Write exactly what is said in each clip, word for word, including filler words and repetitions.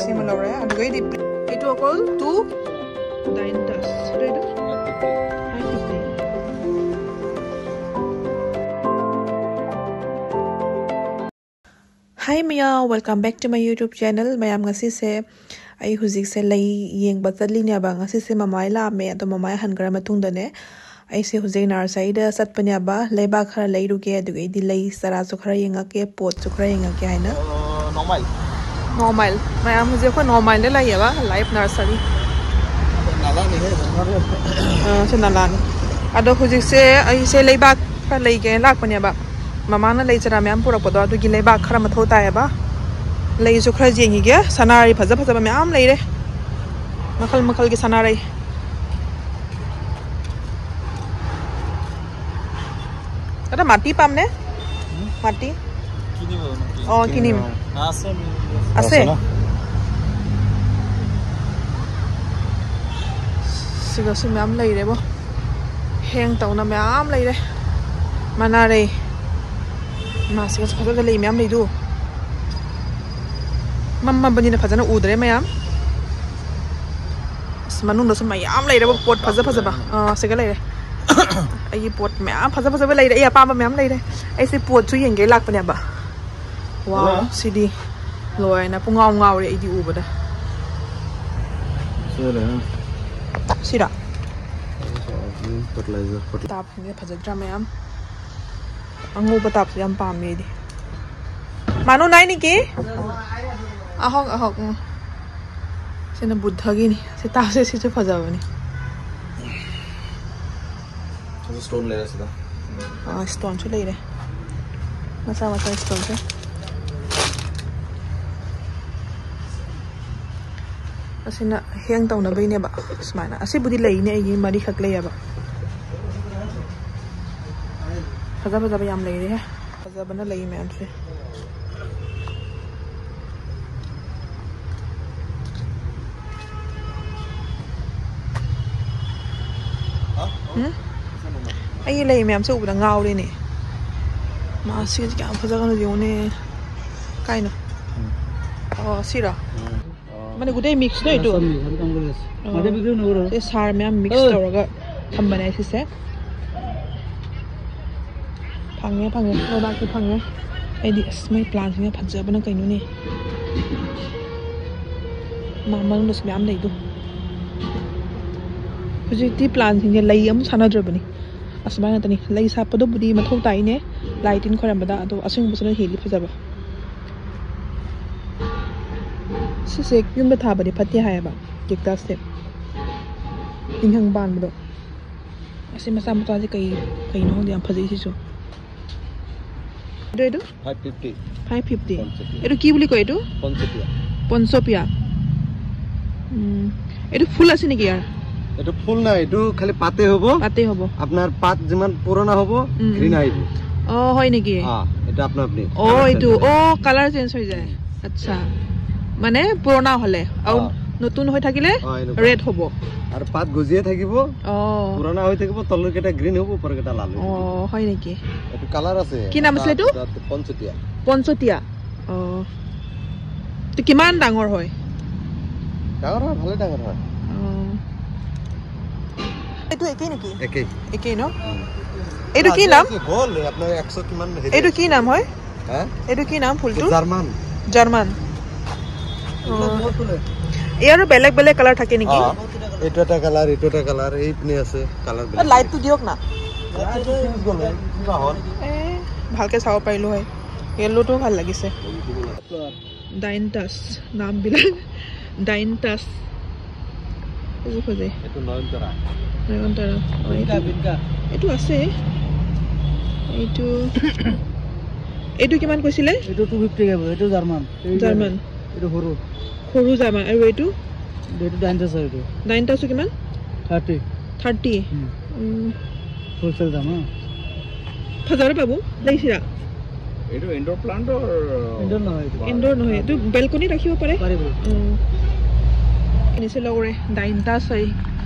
ꯁꯤꯃ ꯂꯧꯔꯦ꯫ ꯑꯗꯨꯒꯩꯗꯤ ꯑꯩ ꯇꯣꯀꯣꯜ ꯇꯨ ꯗꯥꯏꯟꯇꯁ꯫ Hi ꯃꯌꯥꯝ, welcome back to my YouTube channel꯫ ꯃꯌꯥꯝ, ꯉꯁꯤꯁꯦ ꯑꯩ ꯍꯧꯖꯤꯛꯁꯦ ꯂꯩ ꯌꯦꯡꯕ ꯆꯠꯂꯤꯅꯦꯕ꯫ ꯉꯁꯤꯁꯦ ꯃꯃꯥꯏ ꯂꯥꯛꯑꯝꯃꯦ, ꯑꯗꯣ ꯃꯃꯥꯏ ꯍꯟꯈ꯭ꯔ ꯃꯇꯨꯡꯗꯅꯦ ꯑꯩꯁꯦ ꯍꯧꯖꯤꯛ ꯅꯔꯁꯔꯤꯗ ꯆꯠꯄꯅꯦꯕ꯫ ꯂꯩꯕꯥꯛ ꯈꯔ ꯂꯩꯔꯨꯒꯦ, ꯑꯗꯨꯒꯩꯗꯤ ꯂꯩ ꯆꯥꯔꯥꯁꯨ ꯈꯔ ꯌꯦꯡꯉꯛꯀꯦ, ꯄꯣꯠꯁꯨ ꯈꯔ ꯌꯦꯡꯉꯛꯀꯦ ꯍꯥꯏꯅ꯫ ꯅꯣꯔꯃꯦꯜ꯫ ꯃꯌꯥꯝ, ꯍꯧꯖꯤꯛ ꯑꯩꯈꯣꯏ ꯅꯣꯔꯃꯦꯜꯗ ꯂꯩꯌꯦꯕ, ꯂꯥꯏꯐ ꯅꯔꯁꯔꯤ꯫ ꯅꯥꯂꯥꯅꯤ꯫ ꯑꯥ, ꯁꯤ ꯅꯥꯂꯥꯅꯤ꯫ ꯑꯗꯣ ꯍꯧꯖꯤꯛꯁꯦ ꯑꯩꯁꯦ ꯂꯩꯕꯥꯛ ꯈꯔ ꯂꯩꯒꯦꯅ ꯂꯥꯛꯄꯅꯦꯕ꯫ ꯃꯃꯥꯅ ꯂꯩ ꯆꯥꯔꯥ ꯃꯌꯥꯝ ꯄꯨꯔꯛꯄꯗꯣ, ꯑꯗꯨꯒꯤ ꯂꯩꯕꯥꯛ ꯈꯔ ꯃꯊꯧ ꯇꯥꯏꯌꯦꯕ꯫ ꯂꯩꯁꯨ ꯈꯔ ꯌꯦꯡꯈꯤꯒꯦ꯫ ꯁꯅꯥꯔꯩ ꯐꯖ ꯐꯖꯕ ꯃꯌꯥꯝ ꯂꯩꯔꯦ, ꯃꯈꯜ ꯃꯈꯜꯒꯤ ꯁꯅꯥꯔꯩ꯫ ꯑꯗ ꯃꯥꯇꯤ ꯄꯥꯝꯅꯦ? ꯃꯥꯇꯤ? ꯑꯣ, ꯀꯤꯅꯤꯝ꯫ ꯑꯁꯦ? ꯁꯤꯒꯁꯨ ꯃꯌꯥꯝ ꯂꯩꯔꯦꯕꯣ꯫ ꯍꯦꯡ ꯇꯧꯅ ꯃꯌꯥꯝ ꯂꯩꯔꯦ꯫ ꯃꯅꯥꯔꯩ꯫ ꯃꯥ, ꯁꯤꯒꯁꯨ ꯐꯖ ꯐꯖ ꯂꯩ ꯃꯌꯥꯝ ꯂꯩꯗꯨ꯫ ꯃꯝꯃꯕꯅꯤꯅ ꯐꯖꯅ ꯎꯗ꯭ꯔꯦ ꯃꯌꯥꯝ꯫ ꯑꯁ, ꯃꯅꯨꯡꯗꯁꯨ ꯃꯌꯥꯝ ꯂꯩꯔꯦꯕ ꯄꯣꯠ ꯐꯖ ꯐꯖꯕ꯫ ꯑꯥ, ꯁꯤꯒ ꯂꯩꯔꯦ꯫ ꯑꯩꯒꯤ ꯄꯣꯠ ꯃꯌꯥꯝ ꯐꯖ ꯐꯖꯕ ꯂꯩꯔꯦ, ꯑꯩ ꯑꯄꯥꯝꯕ ꯃꯌꯥꯝ ꯂꯩꯔꯦ꯫ ꯑꯩꯁꯦ ꯄꯣꯠꯁꯨ ꯌꯦꯡꯒꯦ ꯂꯥꯛꯄꯅꯦꯕ꯫ ꯋꯥꯎ, ꯁꯤꯗꯤ ꯂꯣꯏꯔꯦꯅ ꯄꯨꯡꯉꯥꯎ ꯉꯥꯎꯔꯦ ꯑꯩꯗꯤ ꯎꯕꯗ꯫ ꯁꯤꯔꯥ? ꯐꯔꯇꯤꯂꯥꯏꯖꯔ, ꯐꯔꯇꯤ- ꯇꯥꯞꯁꯤꯡꯁꯦ ꯐꯖꯗ꯭ꯔꯥ ꯃꯌꯥꯝ? ꯑꯉꯧꯕ ꯇꯥꯞꯁꯦ ꯌꯥꯝ ꯄꯥꯝꯃꯦ ꯑꯩꯗꯤ꯫ ꯃꯥꯅꯨ ꯅꯥꯏꯅꯤꯀꯤ? ꯑꯍꯣꯛ, ꯑꯍꯣꯛ, ꯎꯝ꯫ ꯁꯤꯅ ꯕꯨꯙꯒꯤꯅꯤ꯫ ꯁꯤ ꯇꯥꯞꯁꯦ, ꯁꯤꯁꯨ ꯐꯖꯕꯅꯤ꯫ ꯁꯤꯁꯨ ꯁ꯭ꯇꯣꯟ ꯂꯩꯔꯦ ꯁꯤꯗ꯫ ꯑꯥ, ꯁ꯭ꯇꯣꯟꯁꯨ ꯂꯩꯔꯦ꯫ ꯃꯆꯥ ꯃꯆꯥ ꯁ꯭ꯇꯣꯟꯁꯦ꯫ ꯑꯁꯤꯅ ꯍꯦꯡ ꯇꯧꯅꯕꯩꯅꯦꯕ꯫ ꯁꯨꯃꯥꯏꯅ꯫ ꯑꯁꯤꯕꯨꯗꯤ ꯂꯩꯅꯦ, ꯑꯩꯒꯤ ꯃꯔꯤꯈꯛ ꯂꯩꯌꯦꯕ꯫ ꯐꯖ ꯐꯖꯕ ꯌꯥꯝ ꯂꯩꯔꯦꯍꯦ꯫ ꯐꯖꯕꯅ ꯂꯩ ꯃꯌꯥꯝꯁꯦ꯫ ꯎꯝ? ꯑꯩꯒꯤ ꯂꯩ ꯃꯌꯥꯝꯁꯦ ꯎꯕꯗ ꯉꯥꯎꯔꯦꯅꯦ꯫ ꯃꯥ ꯁꯤꯁꯦ ꯀꯌꯥꯝ ꯐꯖꯒꯅꯣ ꯌꯦꯡꯉꯨꯅꯦ꯫ ꯀꯥꯏꯅꯣ? ꯑꯣ, ꯁꯤꯔꯣ? ꯃꯥꯅꯦ, ꯒꯨꯗꯦ ꯃꯤꯛꯁꯗꯣ ꯑꯩꯗꯣ꯫ ꯁꯤ ꯁꯥꯔ ꯃꯌꯥꯝ ꯃꯤꯛꯁ ꯇꯧꯔꯒ ꯊꯝꯕꯅꯦ ꯁꯤꯁꯦ꯫ ꯐꯪꯉꯦ, ꯐꯪꯉꯦ, ꯂꯩꯕꯥꯛꯇꯤ ꯐꯪꯉꯦ꯫ ꯑꯩꯗꯤ ꯑꯁ, ꯃꯣꯏ ꯄ꯭ꯂꯥꯟꯁꯤꯅ ꯐꯖꯕꯅ ꯀꯩꯅꯣꯅꯦ꯫ ꯃꯥ ꯃꯅꯨꯡꯗꯁꯨ ꯃꯌꯥꯝ ꯂꯩꯗꯣ꯫ ꯍꯧꯖꯤꯛꯇꯤ ꯄ꯭ꯂꯥꯟꯁꯤꯡꯁꯦ ꯂꯩ ꯑꯃꯨꯛ ꯁꯥꯟꯅꯗ꯭ꯔꯕꯅꯤ꯫ ꯑꯁꯨꯃꯥꯏꯅ ꯉꯥꯛꯇꯅꯤ꯫ ꯂꯩ ꯁꯥꯠꯄꯗꯨꯕꯨꯗꯤ ꯃꯊꯧ ꯇꯥꯏꯅꯦ, ꯂꯥꯏ ꯇꯤꯟ ꯈꯣꯏꯔꯝꯕꯗ, ꯑꯗꯣ ꯑꯁꯦꯡꯕꯁꯤꯅ ꯍꯦꯜꯂꯤ ꯐꯖꯕ꯫ ꯁꯤꯁꯦ ꯌꯨꯝꯗ ꯊꯥꯕꯗꯤ ꯐꯠꯇꯦ ꯍꯥꯏꯌꯦꯕ, ꯀꯦꯛꯇꯁꯁꯦ꯫ ꯇꯤꯡꯈꯪ ꯄꯥꯟꯕꯗꯣ꯫ ꯑꯁꯤ ꯃꯆꯥ ꯃꯆꯥꯁꯦ ꯀꯩ, ꯀꯩꯅꯣ ꯈꯪꯗꯦ, ꯌꯥꯝ ꯐꯖꯩ ꯁꯤꯁꯨ꯫ এইটো, এইটো? Five fifty. Five fifty. পঞ্চপীয়া। এইটো কি বুলি কয় এইটো? পঞ্চপীয়া। পঞ্চপীয়া। উম, এইটো ফুল আছে নেকি ইয়াৰ? এইটো ফুল নাই, এইটো খালি পাতে হ'ব। পাতে হ'ব। আপোনাৰ পাত যিমান পুৰণা হ'ব, উম, উম। গ্ৰীণ আহিব। অ, হয় নেকি? অ, এইটো আপোনাৰ আপুনি। অ, কালাৰ এইটো। চেঞ্জ হ'ব। অ, কালাৰ চেঞ্জ হৈ যায়। আচ্ছা। মানে পুৰণা হ'লে আৰু অ। নতুন হৈ থাকিলে অ, এনেকুৱা। ৰেড হ'ব। আৰু পাত গজিয়ে থাকিব, অ। পুৰণা হৈ থাকিব, তলৰ কেইটা গ্ৰীণ হ'ব, ওপৰ কেইটা লাল হৈ অ, থাকিব। হয় নেকি? এইটো কালাৰ আছে। কি নাম আছিলে এইটো? এটা, এটা পঞ্চতীয়া। পঞ্চতীয়া। অ। এইটো কিমান ডাঙৰ হয়? ডাঙৰ হয়, ভালে ডাঙৰ হয়। অ। এইটো একেই নেকি? একেই। একেই ন? উম। এইটো কি নাম? আছে, গ'ল, আপোনাৰ একশ কিমান হেৰি এইটো আছে। কি নাম হয়? হা? এইটো কি নাম ফুলটো? জাৰ্মান। জাৰ্মান। এইবিলাক অ। বহুত ফুলে। ইয়াৰো বেলেগ বেলেগ কালাৰ থাকে নেকি? অ। এইটো এটা কালাৰ, এইটো এটা কালাৰ, এই পিনে আছে কালাৰ অ, বেলেগ। লাইটটো দিয়ক না। লাইটটো ফিউজ গ'ল, কিবা হ'ল? এ, ভালকে চাব পাৰিলো হয়। য়েল্লোটো ভাল লাগিছে। ডাইনটাছ, নামবিলাক। ডাইনটাছ। খোজে খোজে। এইটো নয়নতৰা। নয়নতৰা। অ, বিনকা, এইটো, বিনকা। এইটো আছে। এইটো, এইটো কিমান কৈছিলে? এইটো টু ফিফটি কে, এইটো জাৰ্মান। এইটো জাৰ্মান। এইটো সৰু। সৰু জাৰ্মান। আৰু এইটো? এইটো ডাইনটাছ হয় এইটো। ডাইনটাছো কিমান? থাৰ্টি। থাৰ্টি। উম। উম। হ'লচেল দাম, হা? ꯐꯖꯕ পাব, লাগিছিলা? এইটো ইনডোৰ প্লাণ্টৰ ইনডোৰ নহয় এইটো। ইনডোৰ নহয়, এইটো বেলকনিত ৰাখিব পাৰে। পাৰিব। উম। Inise lore, dainta sai.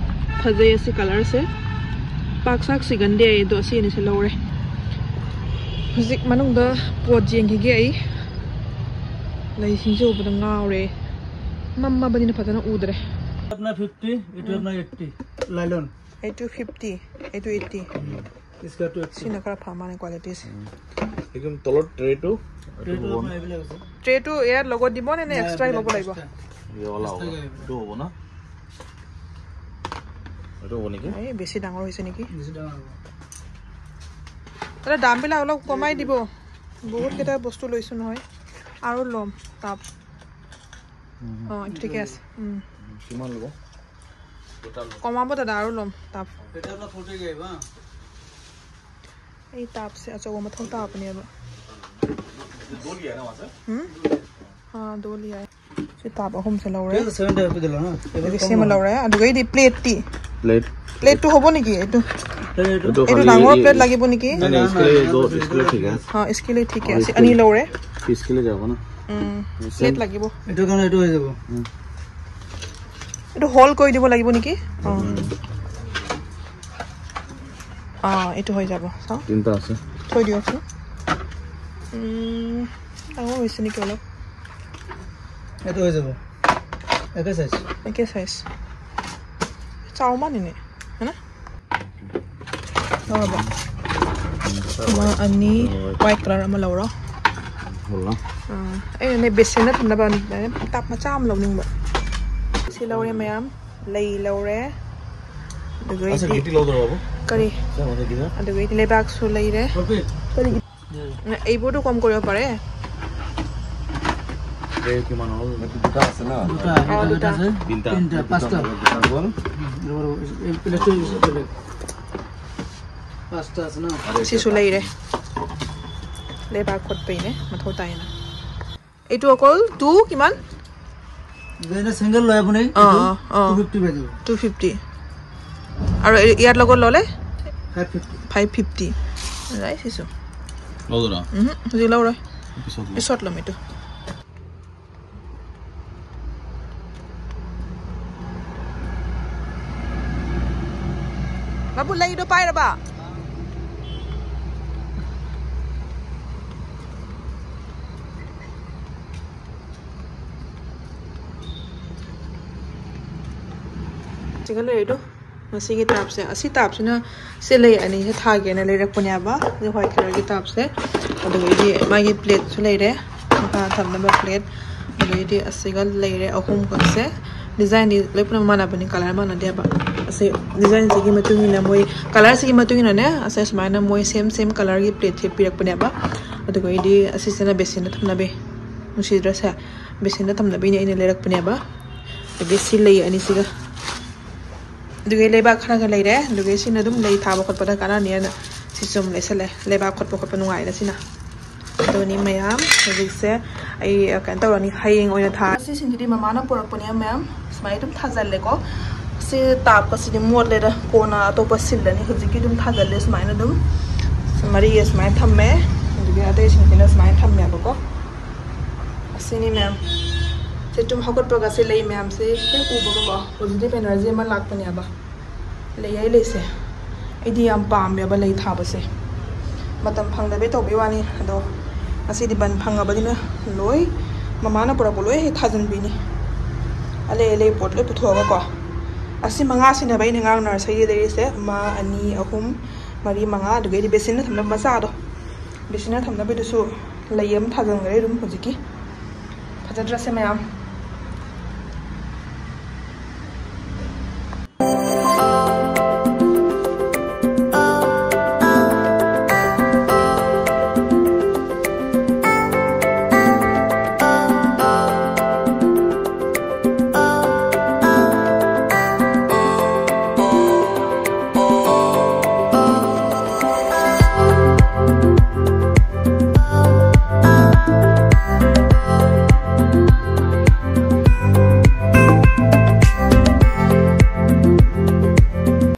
Fazai ase, color ase. Pak sak sigan de, do ase inise lore. Huzik manung da pot jeng gi ai. ꯂꯩꯁꯤꯡꯁꯦ ꯎꯕꯗ ꯉꯥꯎꯔꯦ꯫ ꯃꯝꯃꯕꯅꯤꯅ ꯐꯖꯅ ꯎꯗ꯭ꯔꯦ꯫ अपना फिफ्टी, ये तो अपना eighty. Nylon. Eight two fifty, eight two eighty. इसका तो एक। ꯁꯤꯅ ꯈꯔ ꯐ ꯃꯥꯅꯦ ꯀ꯭ꯋꯥꯂꯤꯇꯤꯁꯦ꯫ একদম তলত ট্ৰেটো। ট্ৰেটো আপোনাৰ এইবিলাক আছে। ট্ৰেটো ইয়াৰ লগত দিব নে, নে নাই, এক্সট্ৰা এইবিলাক ল'ব লাগিব? এক্সট্ৰা। এইটো হ'ব ন? এক্সট্ৰা লাগিব। এইটো হ'ব নেকি? এই বেছি ডাঙৰ হৈছে নেকি? বেছি ডাঙৰ হ'ব। দাদা, দামবিলাক অলপ কমাই দিব। বহুত কেইটা বস্তু লৈছোঁ নহয়। আৰু ল'ম টাব। উম। অ, ঠিকে আছে। উম। কিমান ল'ব? কমাব দাদা, আৰু ল'ম টাব। এটা এটা ফটো গৈ বা। ꯑꯩ ꯇꯥꯞꯁꯦ ꯑꯆꯧꯕ ꯃꯊꯧ ꯇꯥꯕꯅꯦꯕ꯫ ꯎꯝ? ꯑꯥ, ꯗꯣ ꯂꯤꯌꯥ꯫ ꯁꯤ ꯇꯥꯞ ꯑꯍꯨꯝꯁꯦ ꯂꯧꯔꯦ꯫ ꯁꯚꯦꯟ ꯇꯥꯏꯞ ꯄꯤꯗꯣꯏꯔꯣ? ꯑꯗꯨꯒ ꯁꯤꯃ ꯂꯧꯔꯦ꯫ ꯑꯗꯨꯒ ꯑꯩꯗꯤ ꯄ꯭ꯂꯦꯠꯇꯤ? প্লেট। প্লেটটো হ'ব নেকি এইটো? এইটো এইটো খালি ডাঙৰ এই প্লেট লাগিব নেকি? নাই, নাই, নাই, স্কেলে, স্কেলে ঠিক আছে। অ, স্কেলে ঠিকে আছে। স্কেলে। আনি লওঁৰে। স্কেলে যাব ন? উম, প্লেট লাগিব। এইটো কাৰণে এইটো হৈ যাব। উম। এইটো হল কৰি দিব লাগিব নেকি? অ। উম। অ, এইটো হৈ যাব। চাওক। তিনিটা আছে। থৈ দিয়কচোন। উম, ডাঙৰ হৈছে নেকি অলপ? এইটো হৈ যাব। একে চাইজ। একে চাইজ। চাওমান এনে, হয় না? ꯂꯧꯔꯕ? ꯑꯃ, ꯑꯅꯤ, ꯋꯥꯏꯠ ꯀꯂꯔ ꯑꯃ ꯂꯧꯔꯣ꯫ ꯍꯣꯜꯂꯣ꯫ ꯑꯥ, ꯑꯩꯅꯅꯦ ꯕꯦꯁꯤꯟꯗ ꯊꯝꯅꯕ ꯇꯥꯞ ꯃꯆꯥ ꯑꯃ ꯂꯧꯅꯤꯡꯕ꯫ ꯁꯤ ꯂꯧꯔꯦ ꯃꯌꯥꯝ꯫ ꯂꯩ ꯂꯧꯔꯦ꯫ ꯑꯗꯨꯒ ꯑꯁ, ꯑꯩꯗꯤ ꯒꯤꯇꯤ ꯂꯧꯗꯣꯔꯕꯣ? ꯀꯔꯤ? ꯁꯦ, ꯃꯊꯛꯀꯤꯗ? ꯑꯗꯨꯒ ꯑꯩꯗꯤ ꯂꯩꯕꯥꯛꯁꯨ ꯂꯩꯔꯦ꯫ ꯄꯄꯤ꯫ ꯀꯔꯤ? এইবোৰতো কম কৰিব পাৰে। এই কিমান হ'ল? এইটো দুটা আছে ন? দুটা, অ, এটা দুটা। আছে। তিনিটা। তিনিটা, পাঁচটা। দুটা গ'ল। ৰ'ব, ৰ'ব, এই প্লেটটো বেলেগ। পাঁচটা আছে ন? আৰু এইটো ꯁꯤꯁꯨ ꯂꯩꯔꯦ꯫ ꯂꯩꯕꯥꯛ ꯈꯣꯠꯄꯩꯅꯦ, ꯃꯊꯧ ꯇꯥꯏꯅ꯫ এইটো অকল টু কিমান? যদি চিংগল লয় আপুনি, অ, এইটো অ, অ। টু ফিফটি পাই যাব। Two fifty. আৰু এই, ইয়াৰ লগত ল'লে? Five fifty. Five fifty. Rice issue. লওঁ দাদা। উহু, আজি লওঁ ৰয়। পিছত ল'ম। পিছত ল'ম এইটো। বাবু, লাইটো পাই ৰবা। ꯁꯤꯒ ꯂꯩꯔꯦꯗꯣ, ꯉꯁꯤꯒꯤ ꯇꯥꯞꯁꯦ꯫ ꯑꯁꯤ ꯇꯥꯞꯁꯤꯅ ꯁꯤ ꯂꯩ ꯑꯅꯤꯁꯦ ꯊꯥꯒꯦꯅ ꯂꯩꯔꯛꯄꯅꯦꯕ, ꯁꯤ ꯋꯥꯏꯠ ꯀꯂꯔꯒꯤ ꯇꯥꯞꯁꯦ꯫ ꯑꯗꯨꯒꯗꯤ ꯃꯥꯒꯤ ꯄ꯭ꯂꯦꯠꯁꯨ ꯂꯩꯔꯦ, ꯃꯈꯥ ꯊꯝꯅꯕ ꯄ꯭ꯂꯦꯠ꯫ ꯑꯗꯨꯗꯩꯗꯤ ꯑꯁꯤꯒ ꯂꯩꯔꯦ ꯑꯍꯨꯝꯈꯛꯁꯦ꯫ ꯗꯤꯖꯥꯏꯟꯗꯤ ꯂꯣꯏ ꯄꯨꯝꯅꯃꯛ ꯃꯥꯟꯅꯕꯅꯤ, ꯀꯂꯔ ꯃꯥꯟꯅꯗꯦꯕ꯫ ꯑꯁꯤ ꯗꯤꯖꯥꯏꯟꯁꯤꯒꯤ ꯃꯇꯨꯡ ꯏꯟꯅ ꯃꯣꯏ, ꯀꯂꯔꯁꯤꯒꯤ ꯃꯇꯨꯡ ꯏꯟꯅꯅꯦ, ꯑꯁꯦ ꯁꯨꯃꯥꯏꯅ ꯃꯣꯏ ꯁꯦꯝ ꯁꯦꯝ ꯀꯂꯔꯒꯤ ꯄ꯭ꯂꯦꯠꯁꯦ ꯄꯤꯔꯛꯄꯅꯦꯕ꯫ ꯑꯗꯨꯒꯗꯤ ꯑꯁꯤꯁꯤꯅ ꯕꯦꯁꯤꯟꯗ ꯊꯝꯅꯕꯤ, ꯅꯨꯡꯁꯤꯗ꯭ꯔꯁꯦ? ꯕꯦꯁꯤꯟꯗ ꯊꯝꯅꯕꯤꯅꯦ ꯑꯩꯅ ꯂꯩꯔꯛꯄꯅꯦꯕ꯫ ꯑꯗꯒꯤ ꯁꯤ ꯂꯩ ꯑꯅꯤꯁꯤꯒ꯫ ꯑꯗꯨꯒꯤ ꯂꯩꯕꯥꯛ ꯈꯔꯒ ꯂꯩꯔꯦ꯫ ꯑꯗꯨꯒꯤ ꯁꯤꯅ ꯑꯗꯨꯝ ꯂꯩ ꯊꯥꯕ ꯈꯣꯠꯄꯗ ꯀꯥꯟꯅꯅꯤꯅ ꯁꯤꯁꯨ ꯑꯗꯨꯝ ꯂꯩꯁꯜꯂꯦ꯫ ꯂꯩꯕꯥꯛ ꯈꯣꯠꯄ ꯈꯣꯠꯄ ꯅꯨꯡꯉꯥꯏꯅ ꯁꯤꯅ꯫ ꯑꯗꯨꯅꯤ ꯃꯌꯥꯝ, ꯍꯧꯖꯤꯛꯁꯦ ꯑꯩ ꯀꯩꯅꯣ ꯇꯧꯔꯅꯤ, ꯍꯌꯦꯡ ꯑꯣꯏꯅ ꯊꯥ꯫ ꯁꯤꯁꯤꯡꯁꯤꯗꯤ ꯃꯃꯥꯅ ꯄꯨꯔꯛꯄꯅꯦ ꯃꯌꯥꯝ, ꯁꯨꯃꯥꯏꯅ ꯑꯗꯨꯝ ꯊꯥꯖꯜꯂꯦꯀꯣ꯫ ꯁꯤ ꯇꯥꯞꯀꯁꯤꯗꯤ ꯃꯣꯠꯂꯦꯗ, ꯀꯣꯟꯅ ꯑꯇꯣꯞꯄ ꯁꯤꯜꯂꯅꯤ꯫ ꯍꯧꯖꯤꯛꯀꯤ ꯑꯗꯨꯝ ꯊꯥꯖꯜꯂꯦ ꯁꯨꯃꯥꯏꯅ ꯑꯗꯨꯝ꯫ ꯃꯔꯤ ꯑꯁꯨꯃꯥꯏꯅ ꯊꯝꯃꯦ, ꯑꯗꯨꯒꯤ ꯑꯇꯩꯁꯤꯡꯁꯤꯅ ꯁꯨꯃꯥꯏꯅ ꯊꯝꯃꯦꯕꯀꯣ꯫ ꯑꯁꯤꯅꯤ ꯃꯌꯥꯝ, ꯁꯤ ꯇꯨꯝ ꯍꯧꯒꯠꯄꯒ ꯁꯤ ꯂꯩ ꯃꯌꯥꯝꯁꯤ ꯍꯦꯛ ꯎꯕꯒꯀꯣ positive energy ꯑꯃ ꯂꯥꯛꯄꯅꯦꯕ꯫ ꯂꯩ ꯍꯥꯏ ꯂꯩꯁꯦ ꯑꯩꯗꯤ ꯌꯥꯝ ꯄꯥꯝꯃꯦꯕ, ꯂꯩ ꯊꯥꯕꯁꯦ꯫ ꯃꯇꯝ ꯐꯪꯗꯕꯩ ꯇꯧꯕꯩ ꯋꯥꯅꯤ, ꯑꯗꯣ ꯉꯁꯤꯗꯤ ꯕꯟ ꯐꯪꯉꯕꯅꯤꯅ ꯂꯣꯏ ꯃꯃꯥꯅ ꯄꯨꯔꯛꯄ ꯂꯣꯏ ꯍꯦꯛ ꯊꯥꯖꯤꯟꯕꯤꯅꯤ꯫ ꯑꯂꯩ ꯑꯂꯩ ꯄꯣꯠ ꯂꯣꯏ ꯄꯨꯊꯣꯛꯑꯒꯀꯣ꯫ ꯑꯁꯤ ꯃꯉꯥꯁꯤꯅꯦꯕ ꯑꯩꯅ ꯉꯔꯥꯡ nurseryꯗ ꯂꯩꯔꯤꯁꯦ, ꯑꯃ, ꯑꯅꯤ, ꯑꯍꯨꯝ, ꯃꯔꯤ, ꯃꯉꯥ꯫ ꯑꯗꯨꯒꯩꯗꯤ ꯕꯦꯁꯤꯟꯗ ꯊꯝꯅꯕ ꯃꯆꯥꯗꯣ, ꯕꯦꯁꯤꯟꯗ ꯊꯝꯅꯕꯗꯨꯁꯨ ꯂꯩ ꯑꯃ ꯊꯥꯖꯤꯟꯈ꯭ꯔꯦ ꯑꯗꯨꯝ ꯍꯧꯖꯤꯛꯀꯤ꯫ ꯐꯖꯗ꯭ꯔꯁꯦ ꯃꯌꯥꯝ?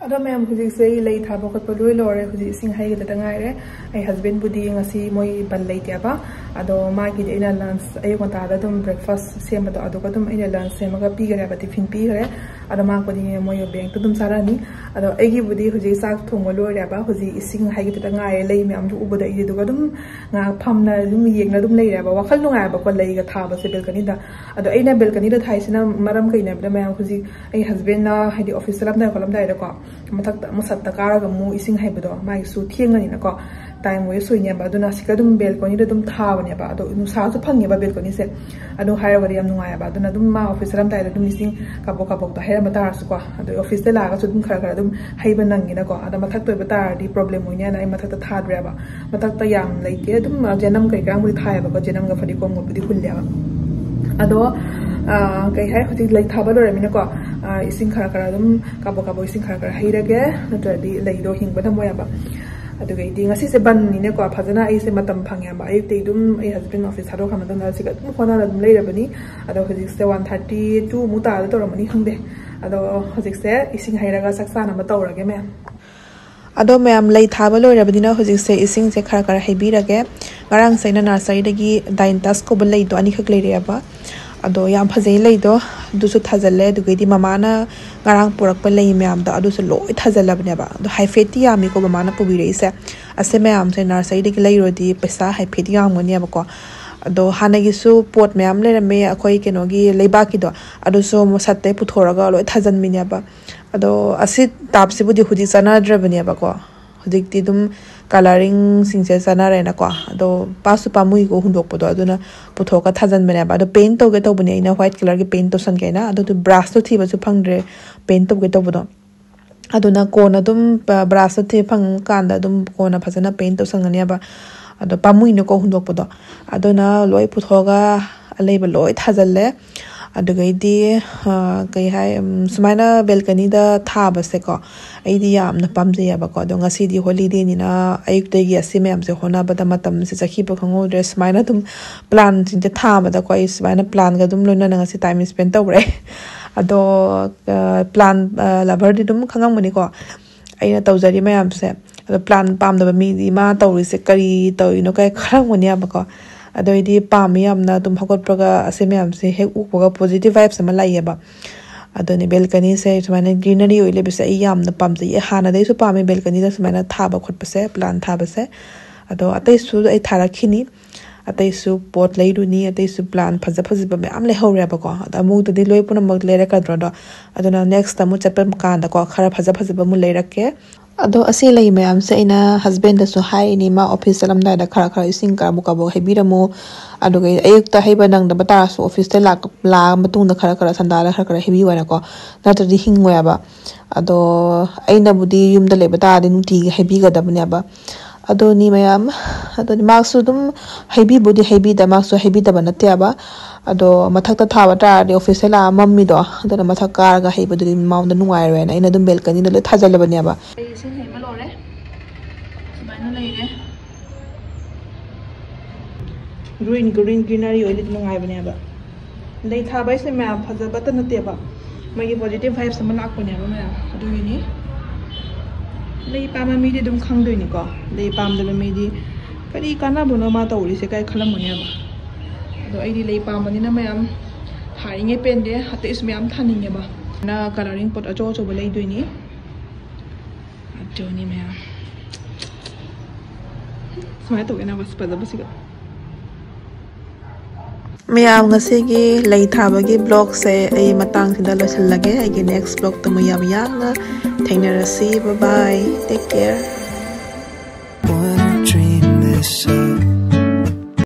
ꯑꯗꯣ ꯃꯌꯥꯝ, ꯍꯧꯖꯤꯛꯁꯦ ꯑꯩ ꯂꯩ ꯊꯥꯕ ꯈꯣꯠꯄ ꯂꯣꯏ ꯂꯣꯏꯔꯦ꯫ ꯍꯧꯖꯤꯛ ꯏꯁꯤꯡ ꯍꯩꯒꯗꯗ ꯉꯥꯏꯔꯦ꯫ ꯑꯩ husbandꯕꯨꯗꯤ ꯉꯁꯤ ꯃꯣꯏ ꯕꯟ ꯂꯩꯇꯦꯕ, ꯑꯗꯣ ꯃꯥꯒꯤꯗꯤ ꯑꯩꯅ lunch ꯑꯌꯨꯛ ꯉꯟꯇꯥꯗ ꯑꯗꯨꯝ breakfast ꯁꯦꯝꯕꯗꯣ, ꯑꯗꯨꯒ ꯑꯗꯨꯝ ꯑꯩꯅ lunch ꯁꯦꯝꯃꯒ ꯄꯤꯈ꯭ꯔꯦꯕ, tiffin ꯄꯤꯈ꯭ꯔꯦ꯫ ꯑꯗꯣ ꯃꯥꯡꯄꯗꯤ ꯃꯣꯏ ꯕꯦꯡꯛꯇ ꯑꯗꯨꯝ ꯆꯥꯔꯛꯑꯅꯤ꯫ ꯑꯗꯣ ꯑꯩꯒꯤꯕꯨꯗꯤ ꯍꯧꯖꯤꯛ ꯆꯥꯛ ꯊꯣꯡꯕ ꯂꯣꯏꯔꯦꯕ, ꯍꯧꯖꯤꯛ ꯏꯁꯤꯡ ꯍꯩꯒꯦ ꯈꯤꯇ ꯉꯥꯏꯔꯦ, ꯂꯩ ꯃꯌꯥꯝꯗꯨ ꯎꯕꯗ ꯑꯩꯁꯦ ꯑꯗꯨꯒ ꯑꯗꯨꯝ ꯉꯥꯏꯍꯥꯛ ꯐꯝꯅ ꯑꯗꯨꯝ ꯌꯦꯡꯅ ꯑꯗꯨꯝ ꯂꯩꯔꯦꯕ꯫ ꯋꯥꯈꯜ ꯅꯨꯡꯉꯥꯏꯕꯀꯣ ꯂꯩꯒ ꯊꯥꯕꯁꯦ ꯕꯦꯜꯀꯅꯤꯗ꯫ ꯑꯗꯣ ꯑꯩꯅ ꯕꯦꯜꯀꯅꯤꯗ ꯊꯥꯏꯁꯤꯅ ꯃꯔꯝ ꯀꯩꯅꯣ ꯍꯥꯏꯕꯗ, ꯃꯌꯥꯝ ꯍꯧꯖꯤꯛ ꯑꯩ ꯍꯁꯕꯦꯟꯅ ꯍꯥꯏꯗꯤ ꯑꯣꯐꯤꯁ ꯆꯠꯂꯝꯗꯥꯏ ꯈꯣꯠꯂꯝꯗꯥꯏꯗꯀꯣ ꯃꯊꯛꯇ ꯃꯁꯠꯇ ꯀꯥꯔꯒ ꯑꯃꯨꯛ ꯏꯁꯤꯡ ꯍꯩꯕꯗꯣ ꯃꯥꯒꯤꯁꯨ ꯊꯦꯡꯉꯅꯤꯅꯀꯣ, ꯇꯥꯏꯝ ꯋꯦꯁ ꯑꯣꯏꯅꯦꯕ꯫ ꯑꯗꯨꯅ ꯁꯤꯒ ꯑꯗꯨꯝ ꯕꯦꯜꯀꯣꯅꯤꯗ ꯑꯗꯨꯝ ꯊꯥꯕꯅꯦꯕ꯫ ꯑꯗꯣ ꯅꯨꯡꯁꯥꯁꯨ ꯐꯪꯉꯦꯕ ꯕꯦꯜꯀꯣꯅꯤꯁꯦ, ꯑꯗꯨ ꯍꯥꯏꯔꯒꯗꯤ ꯌꯥꯝ ꯅꯨꯡꯉꯥꯏꯑꯕ꯫ ꯑꯗꯨꯅ ꯑꯗꯨꯝ ꯃꯥ ꯑꯣꯐꯤꯁ ꯆꯠꯂꯝꯗꯥꯏꯗ ꯑꯗꯨꯝ ꯏꯁꯤꯡ ꯀꯥꯕꯣꯛ ꯀꯥꯕꯣꯛꯇ ꯍꯩꯔꯝꯕ ꯇꯥꯔꯁꯨꯀꯣ, ꯑꯗꯣ ꯑꯣꯐꯤꯁꯇ ꯂꯥꯛꯑꯒꯁꯨ ꯑꯗꯨꯝ ꯈꯔ ꯈꯔ ꯑꯗꯨꯝ ꯍꯩꯕ ꯅꯪꯉꯤꯅꯀꯣ꯫ ꯑꯗꯣ ꯃꯊꯛꯇ ꯑꯣꯏꯕ ꯇꯥꯔꯗꯤ ꯄ꯭ꯔꯣꯕ꯭ꯂꯦꯝ ꯑꯣꯏꯅꯦꯅ ꯑꯩ ꯃꯊꯛꯇ ꯊꯥꯗ꯭ꯔꯦꯕ꯫ ꯃꯊꯛꯇ ꯌꯥꯝ ꯂꯩꯇꯦ, ꯑꯗꯨꯝ ꯖꯦꯅꯝ ꯀꯩꯀꯥꯕꯨꯗꯤ ꯊꯥꯏꯌꯦꯕꯀꯣ, ꯖꯦꯅꯝꯒ ꯐꯗꯤꯒꯣꯝꯒꯕꯨꯗꯤ ꯍꯨꯜꯂꯦꯕ꯫ ꯑꯗꯣ ꯀꯩ ꯍꯥꯏ, ꯍꯧꯖꯤꯛ ꯂꯩ ꯊꯥꯕ ꯂꯣꯏꯔꯃꯤꯅꯀꯣ, ꯏꯁꯤꯡ ꯈꯔ ꯈꯔ ꯑꯗꯨꯝ ꯀꯥꯕꯣꯛ ꯀꯥꯕꯣꯛ ꯏꯁꯤꯡ ꯈꯔ ꯈꯔ ꯍꯩꯔꯒꯦ, ꯅꯠꯇ꯭ꯔꯗꯤ ꯂꯩꯗꯣ ꯍꯤꯡꯕ ꯉꯝꯃꯣꯏꯕ꯫ ꯑꯗꯨꯒꯩꯗꯤ ꯉꯁꯤꯁꯦ ꯕꯟꯅꯤꯅꯀꯣ, ꯐꯖꯅ ꯑꯩꯁꯦ ꯃꯇꯝ ꯐꯪꯉꯦꯕ꯫ ꯑꯌꯨꯛꯇꯩ ꯑꯗꯨꯝ ꯑꯩ ꯍꯁꯕꯦꯟ ꯑꯣꯐꯤꯁ ꯊꯥꯗꯣꯛꯈ꯭ꯔ ꯃꯇꯨꯡꯗ ꯁꯤꯒ ꯑꯗꯨꯝ ꯍꯣꯠꯅꯔ ꯑꯗꯨꯝ ꯂꯩꯔꯕꯅꯤ꯫ ꯑꯗꯣ ꯍꯧꯖꯤꯛꯁꯦ ꯋꯥꯟ ꯊꯥꯔꯇꯤ ꯇꯨ ꯃꯨꯛ ꯇꯥꯔ ꯇꯧꯔꯝꯃꯅꯤ, ꯈꯪꯗꯦ꯫ ꯑꯗꯣ ꯍꯧꯖꯤꯛꯁꯦ ꯏꯁꯤꯡ ꯍꯩꯔꯒ ꯆꯥꯛ ꯆꯥꯅꯕ ꯇꯧꯔꯒꯦ ꯃꯌꯥꯝ꯫ ꯑꯗꯣ ꯃꯌꯥꯝ, ꯂꯩ ꯊꯥꯕ ꯂꯣꯏꯔꯕꯅꯤꯅ ꯍꯧꯖꯤꯛꯁꯦ ꯏꯁꯤꯡꯁꯦ ꯈꯔ ꯈꯔ ꯍꯩꯕꯤꯔꯒꯦ꯫ ꯉꯔꯥꯡꯁꯦ ꯑꯩꯅ ꯅꯔꯁꯔꯤꯗꯒꯤ ꯗꯥꯏꯟꯇꯁ ꯀꯧꯕ ꯂꯩꯗꯣ ꯑꯅꯤꯈꯛ ꯂꯩꯔꯛꯑꯦꯕ꯫ ꯑꯗꯣ ꯌꯥꯝ ꯐꯖꯩ ꯂꯩꯗꯣ, ꯑꯗꯨꯁꯨ ꯊꯥꯖꯤꯜꯂꯦ꯫ ꯑꯗꯨꯒꯩꯗꯤ ꯃꯃꯥꯅ ꯉꯔꯥꯡ ꯄꯨꯔꯛꯄ ꯂꯩ ꯃꯌꯥꯝꯗꯣ ꯑꯗꯨꯁꯨ ꯂꯣꯏ ꯊꯥꯖꯤꯜꯂꯕꯅꯦꯕ꯫ ꯑꯗꯣ ꯍꯥꯏꯐꯦꯠꯇꯤ ꯌꯥꯝꯃꯤꯀꯣ ꯃꯃꯥꯅ ꯄꯨꯕꯤꯔꯛꯏꯁꯦ꯫ ꯑꯁꯤ ꯃꯌꯥꯝꯁꯦ ꯅꯔꯁꯔꯤꯗꯒꯤ ꯂꯩꯔꯨꯔꯗꯤ ꯄꯩꯁꯥ ꯍꯥꯏꯐꯦꯠ ꯌꯥꯝꯒꯅꯦꯕꯀꯣ꯫ ꯑꯗꯣ ꯍꯥꯟꯅꯒꯤꯁꯨ ꯄꯣꯠ ꯃꯌꯥꯝ ꯂꯩꯔꯝꯃꯦ ꯑꯩꯈꯣꯏ ꯀꯩꯅꯣꯒꯤ ꯂꯩꯕꯥꯛꯀꯤꯗꯣ, ꯑꯗꯨꯁꯨ ꯃꯁꯠꯇꯩ ꯄꯨꯊꯣꯔꯒ ꯂꯣꯏ ꯊꯥꯖꯤꯟꯕꯤꯅꯦꯕ꯫ ꯑꯗꯣ ꯑꯁꯤ ꯇꯥꯞꯁꯤꯕꯨꯗꯤ ꯍꯧꯖꯤꯛ ꯆꯠꯅꯗ꯭ꯔꯕꯅꯦꯕꯀꯣ꯫ ꯍꯧꯖꯤꯛꯇꯤ ꯑꯗꯨꯝ ꯀꯂꯔꯤꯡꯁꯤꯡꯁꯦ ꯆꯠꯅꯔꯦꯅꯀꯣ꯫ ꯑꯗꯣ ꯄꯥꯁꯁꯨ ꯄꯥꯝꯃꯨꯏꯀꯣ ꯍꯨꯟꯗꯣꯛꯄꯗꯣ, ꯑꯗꯨꯅ ꯄꯨꯊꯣꯛꯑꯒ ꯊꯥꯖꯤꯟꯕꯅꯦꯕ꯫ ꯑꯗꯣ ꯄꯦꯟꯠ ꯇꯧꯒꯦ ꯇꯧꯕꯅꯦ ꯑꯩꯅ, ꯋꯥꯏꯠ ꯀꯂꯔꯒꯤ ꯄꯦꯟꯠ ꯇꯧꯁꯟꯒꯦꯅ꯫ ꯑꯗꯨꯗꯣ ꯕ꯭ꯔꯥꯁꯇꯣ ꯊꯤꯕꯁꯨ ꯐꯪꯗ꯭ꯔꯦ ꯄꯦꯟꯠ ꯇꯧꯒꯦ ꯇꯧꯕꯗꯣ꯫ ꯑꯗꯨꯅ ꯀꯣꯟꯅ ꯑꯗꯨꯝ ꯕ꯭ꯔꯥꯁꯇꯣ ꯊꯤꯕ ꯐꯪꯉꯀꯥꯟꯗ ꯑꯗꯨꯝ ꯀꯣꯟꯅ ꯐꯖꯅ ꯄꯦꯟꯠ ꯇꯧꯁꯟꯒꯅꯦꯕ꯫ ꯑꯗꯣ ꯄꯥꯝꯃꯨꯏꯅꯀꯣ ꯍꯨꯟꯗꯣꯛꯄꯗꯣ꯫ ꯑꯗꯨꯅ ꯂꯣꯏ ꯄꯨꯊꯣꯛꯑꯒ ꯑꯂꯩꯕ ꯂꯣꯏ ꯊꯥꯖꯤꯜꯂꯦ꯫ ꯑꯗꯨꯒꯩꯗꯤ ꯀꯩ ꯍꯥꯏ, ꯁꯨꯃꯥꯏꯅ ꯕꯦꯜꯀꯅꯤꯗ ꯊꯥꯕꯁꯦꯀꯣ ꯑꯩꯗꯤ ꯌꯥꯝꯅ ꯄꯥꯝꯖꯩꯌꯦꯕꯀꯣ꯫ ꯑꯗꯣ ꯉꯁꯤꯗꯤ ꯍꯣꯂꯤꯗꯦꯅꯤꯅ ꯑꯌꯨꯛꯇꯒꯤ ꯑꯁꯤ ꯃꯌꯥꯝꯁꯦ ꯍꯣꯠꯅꯕꯗ ꯃꯇꯝꯁꯦ ꯆꯠꯈꯤꯕ ꯈꯪꯍꯧꯗ꯭ꯔꯦ꯫ ꯁꯨꯃꯥꯏꯅ ꯑꯗꯨꯝ ꯄ꯭ꯂꯥꯟꯁꯤꯡꯁꯦ ꯊꯥꯕꯗꯀꯣ ꯑꯩ ꯁꯨꯃꯥꯏꯅ ꯄ꯭ꯂꯥꯟꯒ ꯑꯗꯨꯝ ꯂꯣꯏꯅꯅ ꯉꯁꯤ ꯇꯥꯏꯝ ꯁ꯭ꯄꯦꯟ ꯇꯧꯔꯦ꯫ ꯑꯗꯣ ꯄ꯭ꯂꯥꯟ ꯂꯚꯔꯗꯤ ꯑꯗꯨꯝ ꯈꯪꯉꯝꯒꯅꯤꯀꯣ ꯑꯩꯅ ꯇꯧꯖꯔꯤ ꯃꯌꯥꯝꯁꯦ꯫ ꯑꯗꯣ ꯄ꯭ꯂꯥꯟ ꯄꯥꯝꯗꯕ ꯃꯤꯗꯤ ꯃꯥ ꯇꯧꯔꯤꯁꯦ ꯀꯔꯤ ꯇꯧꯔꯤꯅꯣ ꯀꯥꯏ ꯈꯜꯂꯝꯒꯅꯦꯕꯀꯣ꯫ ꯑꯗꯣ ꯑꯩꯗꯤ ꯄꯥꯝꯃꯤ ꯌꯥꯝꯅ꯫ ꯑꯗꯨꯝ ꯍꯧꯒꯠꯄꯒ ꯑꯁꯤ ꯃꯌꯥꯝꯁꯦ ꯍꯦꯛ ꯎꯕꯒ ꯄꯣꯖꯤꯇꯤꯚ ꯚꯥꯏꯞꯁ ꯑꯃ ꯂꯥꯛꯑꯦꯕ꯫ ꯑꯗꯨꯅꯤ, ꯕꯦꯜꯀꯅꯤꯁꯦ ꯁꯨꯃꯥꯏꯅ ꯒ꯭ꯔꯤꯅꯔꯤ ꯑꯣꯏ ꯂꯩꯕꯁꯦ ꯑꯩ ꯌꯥꯝꯅ ꯄꯥꯝꯖꯩꯌꯦ꯫ ꯍꯥꯟꯅꯗꯩꯁꯨ ꯄꯥꯝꯃꯦ ꯕꯦꯜꯀꯅꯤꯗ ꯁꯨꯃꯥꯏꯅ ꯊꯥꯕ ꯈꯣꯠꯄꯁꯦ, ꯄ꯭ꯂꯥꯟ ꯊꯥꯕꯁꯦ꯫ ꯑꯗꯣ ꯑꯇꯩꯁꯨ ꯑꯩ ꯊꯥꯔꯛꯈꯤꯅꯤ꯫ ꯑꯇꯩꯁꯨ ꯄꯣꯠ ꯂꯩꯔꯨꯅꯤ, ꯑꯇꯩꯁꯨ ꯄ꯭ꯂꯥꯟ ꯐꯖ ꯐꯖꯕ ꯃꯌꯥꯝ ꯂꯩꯍꯧꯔꯦꯕꯀꯣ꯫ ꯑꯗꯣ ꯑꯃꯨꯛꯇꯗꯤ ꯂꯣꯏ ꯄꯨꯝꯅꯃꯛ ꯂꯩꯔꯛꯀꯗ꯭ꯔꯣꯗꯣ? ꯑꯗꯨꯅ ꯅꯦꯛꯁꯇ ꯑꯃꯨꯛ ꯆꯠꯄ ꯀꯥꯟꯗꯀꯣ, ꯈꯔ ꯐꯖ ꯐꯖꯕ ꯑꯃꯨꯛ ꯂꯩꯔꯛꯀꯦ꯫ ꯑꯗꯣ ꯑꯁꯤ ꯂꯩ ꯃꯌꯥꯝꯁꯦ ꯑꯩꯅ ꯍꯁꯕꯦꯟꯗꯁꯨ ꯍꯥꯏꯔꯤꯅꯤ, ꯃꯥ ꯑꯣꯐꯤꯁ ꯆꯠꯂꯝꯗꯥꯏꯗ ꯈꯔ ꯈꯔ ꯏꯁꯤꯡ ꯀꯕꯣꯛ ꯀꯕꯣꯛ ꯍꯩꯕꯤꯔꯝꯃꯨ꯫ ꯑꯗꯨꯒ ꯑꯌꯨꯛꯇ ꯍꯩꯕ ꯅꯪꯗꯕ ꯇꯥꯔꯁꯨ, ꯑꯣꯐꯤꯁꯇ ꯂꯥꯛ-, ꯂꯥꯛꯑ ꯃꯇꯨꯡꯗ ꯈꯔ ꯈꯔ ꯁꯟꯗꯥꯗ ꯈꯔ ꯈꯔ ꯍꯩꯕꯤꯌꯨ ꯍꯥꯏꯅꯀꯣ, ꯅꯠꯇ꯭ꯔꯗꯤ ꯍꯤꯡꯉꯣꯏꯕ꯫ ꯑꯗꯣ ꯑꯩꯅꯕꯨꯗꯤ ꯌꯨꯝꯗ ꯂꯩꯕ ꯇꯥꯔꯗꯤ ꯅꯨꯡꯇꯤꯒꯤ ꯍꯩꯕꯤꯒꯗꯕꯅꯦꯕ꯫ ꯑꯗꯨꯅꯤ ꯃꯌꯥꯝ, ꯑꯗꯨꯅꯤ ꯃꯥꯁꯨ ꯑꯗꯨꯝ ꯍꯩꯕꯤꯕꯨꯗꯤ ꯍꯩꯕꯤꯗ, ꯃꯥꯁꯨ ꯍꯩꯕꯤꯗꯕ ꯅꯠꯇꯦꯕ꯫ ꯑꯗꯣ ꯃꯊꯛꯇ ꯊꯥꯕ ꯇꯥꯔꯗꯤ ꯑꯣꯐꯤꯁꯇ ꯂꯥꯛꯑ ꯃꯝꯃꯤꯗꯣ, ꯑꯗꯨꯅ ꯃꯊꯛ ꯀꯥꯔꯒ ꯍꯩꯕꯗꯨꯗꯤ ꯃꯉꯣꯟꯗ ꯅꯨꯡꯉꯥꯏꯔꯣꯏꯅ ꯑꯩꯅ ꯑꯗꯨꯝ ꯕꯦꯜꯀꯅꯤꯗ ꯂꯣꯏ ꯊꯥꯖꯜꯂꯕꯅꯦꯕ꯫ ꯑꯩ ꯏꯁꯤꯡ ꯍꯩꯕ ꯂꯣꯏꯔꯦ, ꯁꯨꯃꯥꯏꯅ ꯂꯩꯔꯦ꯫ ꯒ꯭ꯔꯤꯟ, ꯒ꯭ꯔꯤꯟ, ꯒ꯭ꯔꯤꯅꯔꯤ ꯑꯣꯏꯔꯗꯤ ꯅꯨꯡꯉꯥꯏꯕꯅꯦꯕ꯫ ꯂꯩ ꯊꯥꯕ ꯍꯥꯏꯁꯦ ꯃꯌꯥꯝ ꯐꯖꯕꯇ ꯅꯠꯇꯦꯕ, ꯃꯣꯏꯒꯤ ꯄꯣꯖꯤꯇꯤꯚ ꯚꯥꯏꯕꯁ ꯑꯃ ꯂꯥꯛꯄꯅꯦꯕ ꯃꯌꯥꯝ꯫ ꯑꯗꯨꯒꯤꯅꯤ, ꯂꯩ ꯄꯥꯝꯕ ꯃꯤꯗꯤ ꯑꯗꯨꯝ ꯈꯪꯗꯣꯏꯅꯤꯀꯣ꯫ ꯂꯩ ꯄꯥꯝꯗꯕ ꯃꯤꯗꯤ ꯀꯔꯤ ꯀꯥꯟꯅꯕꯅꯣ ꯃꯥ ꯇꯧꯔꯤꯁꯦ ꯀꯥꯏ ꯈꯜꯂꯝꯒꯅꯦꯕ꯫ ꯑꯗꯣ ꯑꯩꯗꯤ ꯂꯩ ꯄꯥꯝꯕꯅꯤꯅ ꯃꯌꯥꯝ ꯊꯥꯔꯤꯉꯩ ꯄꯦꯟꯗꯦ, ꯑꯇꯩꯁꯨ ꯃꯌꯥꯝ ꯊꯥꯅꯤꯡꯉꯦꯕ꯫ ꯅ ꯀꯂꯔꯤꯡ ꯄꯣꯠ ꯑꯆꯧ ꯑꯆꯧꯕ ꯂꯩꯗꯣꯏꯅꯤ꯫ ꯑꯗꯨꯅꯤ ꯃꯌꯥꯝ꯫ ꯁꯨꯃꯥꯏꯅ ꯇꯧꯒꯦ ꯅꯪ ꯐꯖꯕꯁꯤꯒ꯫ ꯃꯌꯥꯝ, ꯉꯁꯤꯒꯤ ꯂꯩ ꯊꯥꯕꯒꯤ ꯕ꯭ꯂꯣꯒꯁꯦ ꯑꯩ ꯃꯇꯥꯡꯁꯤꯗ ꯂꯣꯏꯁꯤꯜꯂꯒꯦ꯫ ꯑꯩꯒꯤ ꯅꯦꯛꯁ ꯕ꯭ꯂꯣꯒꯇ ꯃꯌꯥꯝ ꯌꯥꯝꯅ ꯊꯦꯡꯅꯔꯁꯤ꯫ Bye bye, take care. Wanna dream this up.